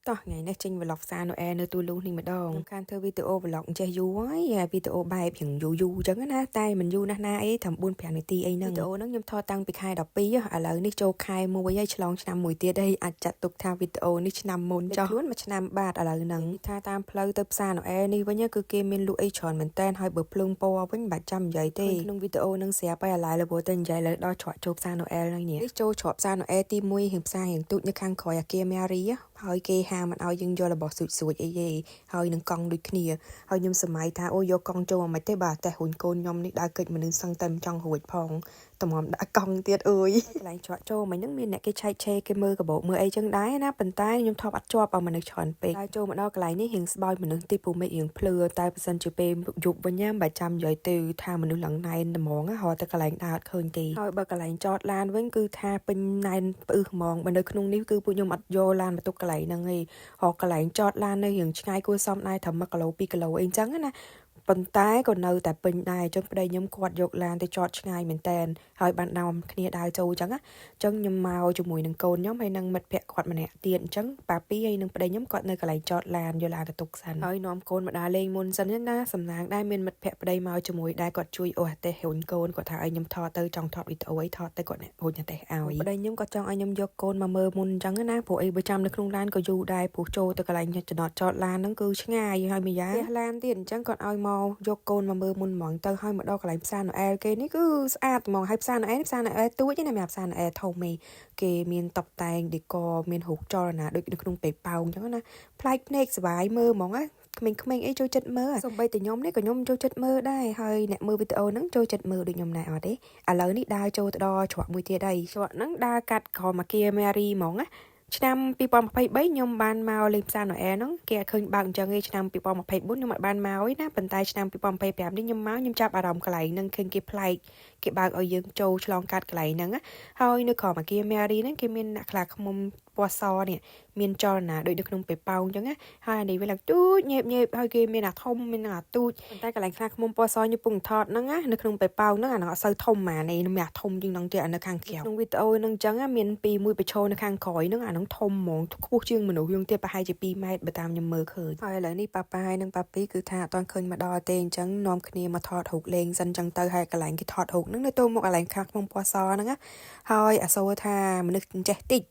តោះថ្ងៃនេះចេញ vlog ផ្សារណូអែលនៅទូលូសនេះម្ដងខ្ញុំខានធ្វើវីដេអូ vlog អញ្ចេះយូរហើយហើយវីដេអូបែបរៀងយូរយូរអញ្ចឹងណាតែមិនយូរណាស់ណាអីត្រឹម4 5នាទីអីហ្នឹងវីដេអូហ្នឹងខ្ញុំថតតាំងពីខែ12ឥឡូវនេះចូលខែ1ហើយឆ្លងឆ្នាំមួយទៀតហើយអាចចាត់ទុកថាវីដេអូនេះឆ្នាំមុនចោះខ្លួនមួយឆ្នាំបាទឥឡូវហ្នឹងថាតាមផ្លូវទៅផ្សារណូអែលនេះវិញគឺគេមានលក់អីច្រើនមែនតើហើយបើភ្លើងពណ៌វិញមិនបាច់ចាំនិយាយទេក្នុងវីដេអូហ្នឹងស្រាប់ហើយឥឡូវលទៅនិយាយលើដល់ច្រកចូលផ្សារណូអែលហ្នឹងនេះចូលច្រកផ្សារណូអែលទី1រៀងផ្សាររៀងទូចនៅខាងក្រោយអាគារ Mary ហើយគេហាមមិនឲ្យយើងយករបស់ស្រួចស្រួចអីទេហើយនឹងកង់ដូចគ្នាហើយខ្ញុំសម័យថាអូយកកង់ចូលមកមិនទេបាទតែរុញកូនខ្ញុំនេះដើរកិច្ចមនុស្សសឹងតែមិនចង់រួចផងតម្រាំដាក់កង់ទៀតអើយកន្លែងច្រកចូលមិញហ្នឹងមានអ្នកគេឆែកឆេគេមើលកាបូបមើលអីចឹងដែរណាប៉ុន្តែខ្ញុំថប់អត់ជាប់ឲ្យមនុស្សច្រើនពេកហើយចូលមកដល់កន្លែងនេះរៀងស្បោយមនុស្សទីពូមេឃរៀងភ្លឺតែបើសិនជាពេលយប់វិញណាមិនបាច់ចាំនិយាយទៅថាមនុស្សឡើងណែនត្មងរត់ទៅកន្លែងដើរអត់ឃើញទេហើយបើកន្លែងចតឡានវិញគឺថាពេញណែនផ្អឹសហ្មងបើនៅក្នុងនេះគឺពួកខ្ញុំអត់យកឡានមកទុកកន្លែងហ្នឹងឯងរកកន្លែងចតឡាននៅរៀងឆ្ងាយគួរសមដែរត្រឹម1គីឡូ2គីឡូអីចឹងណាប៉ុន្តែក៏នៅតែពេញដែរអញ្ចឹងប្តីខ្ញុំគាត់យកឡានទៅចតឆ្ងាយមែនតែនហើយបានដើមគ្នាដើរចូលអញ្ចឹងណាអញ្ចឹងខ្ញុំមកជាមួយនឹងកូនខ្ញុំហើយនឹងមិត្តភក្តិគាត់ម្នាក់ទៀតអញ្ចឹងប៉ាពីហើយនឹងប្តីខ្ញុំគាត់នៅកន្លែងចតឡានយកឡានទៅទុកសិនហើយនាំកូនមកដើរលេងមុនសិនណាសំណាងដែរមានមិត្តភក្តិប្តីមកជាមួយដែរគាត់ជួយអូសអាទេសរុញកូនគាត់ថាឲ្យខ្ញុំថតទៅចង់ថតវីដេអូអីថតទៅគាត់រុញអាទេសឲ្យប្តីខ្ញុំក៏ចង់ឲ្យខ្ញុំយកកូនមកមើលមុនអញ្ចឹងណាព្រោះអីបើចាំនៅក្នុងឡានក៏យូរដែរព្រោះចូលទៅកន្លែងចំណតចតឡានហ្នឹងគឺឆ្ងាយហើយម្យ៉ាងផ្ទះឡានទៀតអញ្ចឹងគាត់ឲ្យមកយកកូនមកមើលមុនហ្មងទៅហើយមកដល់កន្លែងផ្សារណូអែលគេនេះគឺស្អាតហ្មងហើយផ្សារណូអែលផ្សារណូអែលទូចណាមិនផ្សារណូអែលធំទេគេមានតុបតែង decor មានរូបចលនាដូចនៅក្នុងប៉េប៉ោងអញ្ចឹងណាប្លែកភ្នែកសប្បាយមើលហ្មងណាក្មេងៗអីចូលចិត្តមើលសូម្បីតែខ្ញុំនេះក៏ខ្ញុំចូលចិត្តមើលដែរហើយអ្នកមើលវីដេអូហ្នឹងចូលចិត្តមើលដូចខ្ញុំដែរអត់ទេឥឡូវនេះដើរចូលទៅដល់ច្រកមួយទៀតហើយច្រកហ្នឹងដើរកាត់ក្រោមអាគារ Mary ហ្មងណាឆ្នាំ2023ខ្ញុំបានមកលេងផ្សារណូអែលហ្នឹងគេអត់ឃើញបើកអញ្ចឹងទេឆ្នាំ2024ខ្ញុំអត់បានមកទេណាប៉ុន្តែឆ្នាំ2025នេះខ្ញុំមកខ្ញុំចាប់អារម្មណ៍កន្លែងហ្នឹងឃើញគេប្លែកគេបើកឲ្យយើងចូលឆ្លងកាត់កន្លែងហ្នឹងហើយនៅក្រោមអាគារ Mary ហ្នឹងគេមានអ្នកខ្លាឃ្មុំពណ៌សនេះមានចលនាដូចនៅក្នុងប៉េប៉ោងអញ្ចឹងណាហើយអានេះវាឡើងទូចញេបញេបហើយគេមានអាធំមានអាទូចប៉ុន្តែកន្លែងខ្លាឃ្មុំពណ៌សខ្ញុំពងថតហ្នឹងណានៅក្នុងប៉េប៉ោងហ្នឹងអាហ្នឹងអត់សូវធំហ្មងនេះមានអាធំជាងហ្នឹងទៀតអានៅខាងក្រៅក្នុងវីដេអូហ្នឹងអញ្ចឹងមានពីមួយប្រឈរនៅខាងក្រោយហ្នឹងអាហ្នឹងធំហ្មងខ្ពស់ជាងមនុស្សយើងទៀតប្រហែលជា2ម៉ែត្របើតាមខ្ញុំមើលឃើញហើយឥឡូវនេះប៉ាប៉ាហើយនិងប៉ាពីគឺថាអត់ទាន់ឃើញមកដល់ទេអញ្ចឹងនាំគ្នាមកថតរូបលេងសិនអញ្ចឹងទៅហើយកន្លែងគេថតរូបហ្នឹងនៅទល់មុខកន្លែងខាងក្នុងពណ៌សហ្នឹងណាហើយអាសូរថាមនុស្សចេះតិច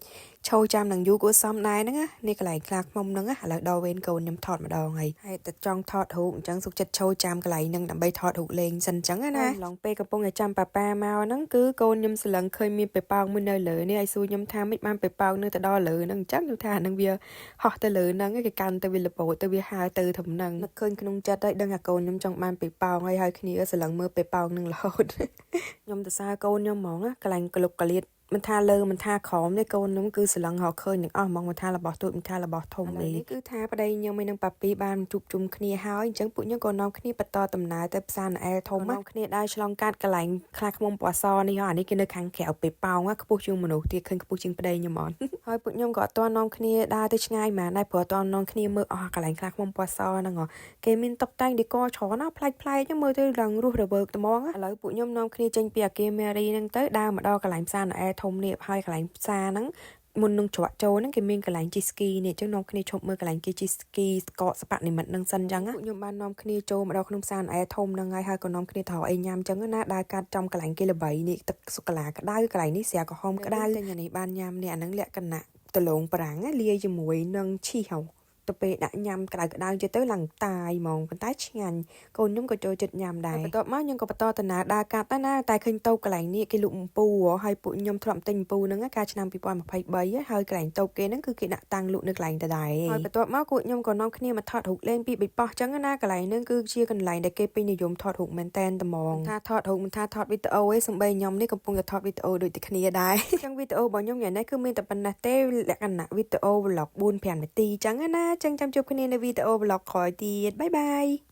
ឈោចាំនឹងយូរគួរសមដែរហ្នឹងណានេះកន្លែងខ្លាឃ្មុំហ្នឹងណាឥឡូវដល់វេនកូនខ្ញុំថតម្ដងហើយហើយតែចង់ថតរូបអញ្ចឹងសុខចិត្តឈោចាំកន្លែងហ្នឹងដើម្បីថតរូបលេងសិនអញ្ចឹងណាឡងពេលកំពុងតែចាំប៉ាប៉ាមកហ្នឹងគឺកូនខ្ញុំស្រឡឹងឃើញមានប៉េប៉ោងមួយនៅលើនេះឲ្យសួរខ្ញុំថាមិនបានប៉េប៉ោងនៅទៅដល់លើហ្នឹងអញ្ចឹងខ្ញុំថាហ្នឹងវាហោះទៅលើហ្នឹងគេកាន់ទៅវាលបោទៅវាហើទៅធំហ្នឹងនឹកឃើញក្នុងចិត្តហើយដឹងថាកូនខ្ញុំចង់បានប៉េប៉ោងហើយហើយគ្នាស្រឡឹងមើលប៉េប៉ោងហ្នឹងរហូតខ្ញុំទៅសើកូនខ្ញុំហ្មងកន្លែងក្លុកកលៀតមិនថាលើមិនថាក្រោមទេកូនខ្ញុំគឺស្រឡឹងរកឃើញទាំងអស់ហ្មងមិនថារបស់ទូចមិនថារបស់ធំទេនេះគឺថាប្តីខ្ញុំឯនឹងប៉ាពីបានជួបជុំគ្នាហើយអញ្ចឹងពួកខ្ញុំក៏នាំគ្នាបន្តដំណើរទៅផ្សារណូអែលធំនាំគ្នាដើរឆ្លងកាត់កន្លែងខ្លាឃ្មុំពណ៌សនេះអានេះគេនៅខាងក្រៅពេលប៉ោងខ្ពស់ជាងមនុស្សទៀតឃើញខ្ពស់ជាងប្តីខ្ញុំអត់ហើយពួកខ្ញុំក៏អត់ទាន់នាំគ្នាដើរទៅឆ្ងាយហ្មងដែរព្រោះអត់ទាន់នាំគ្នាមើលអស់កន្លែងខ្លាឃ្មុំពណ៌សហ្នឹងគេមានតុបតែង decor ច្រើនណាស់ប្លែកប្លែកមើលទៅឡើងរស់រវើកត្មងឥឡូវពួកខ្ញុំនាំគ្នាចេញពីអាគារ Mary ហ្នឹងទៅដើរមកដល់កន្លែងផ្សារណូអែលធំនេះហើយកន្លែងផ្សារហ្នឹងមុននឹងច្រកចូលហ្នឹងគេមានកន្លែងជិះស្គីនេះអញ្ចឹងនាំគ្នាឈប់មើលកន្លែងគេជិះស្គីស្កកសបនិមិត្តនឹងសិនអញ្ចឹងពួកខ្ញុំបាននាំគ្នាចូលមកដល់ក្នុងផ្សារណែធំហ្នឹងហើយហើយក៏នាំគ្នាទៅរកអីញ៉ាំអញ្ចឹងណាដើរកាត់ចំកន្លែងគេល្បីនេះទឹកសូកូឡាក្តៅកន្លែងនេះស្រាក្រហមក្តៅតែញ៉ានេះបានញ៉ាំនេះអាហ្នឹងលក្ខណៈដលងប្រាំងលាយជាមួយនឹងឈីហ៎ទៅពេលដាក់ញ៉ាំក្តៅក្តៅចិត្តទៅឡើងតាយហ្មងប៉ុន្តែឆ្ងាញ់កូនខ្ញុំក៏ចូលចិត្តញ៉ាំដែរបន្ទាប់មកខ្ញុំក៏បន្តដំណើរដើរកាត់ទៅណាតែឃើញតូបកន្លែងនេះគេលក់អំពូហើយពួកខ្ញុំធ្លាប់ទិញអំពូហ្នឹងកាលឆ្នាំ2023ហើយកន្លែងតូបគេហ្នឹងគឺគេដាក់តាំងលក់នៅកន្លែងដដែលហើយបន្ទាប់មកពួកខ្ញុំក៏នាំគ្នាមកថតរូបលេងពីបិប៉ោះចឹងណាកន្លែងហ្នឹងគឺជាកន្លែងដែលគេពេញនិយមថតរូបមែនតែនត្មងថាថតរូបមិនថាថតវីដេអូឯងសំបីខ្ញុំនេះកំពុងតែថតវីដេអូដូចតែគ្នាដែរចឹងវីដេអូរបស់ខ្ញុំថ្ងៃនេះគឺមានតែប៉ុណ្ណេះទេលក្ខណៈវីដេអូ vlog 4 5នាទីចឹងណាចឹងចាំជួបគ្នានៅវីដេអូ vlog ក្រោយទៀត bye bye.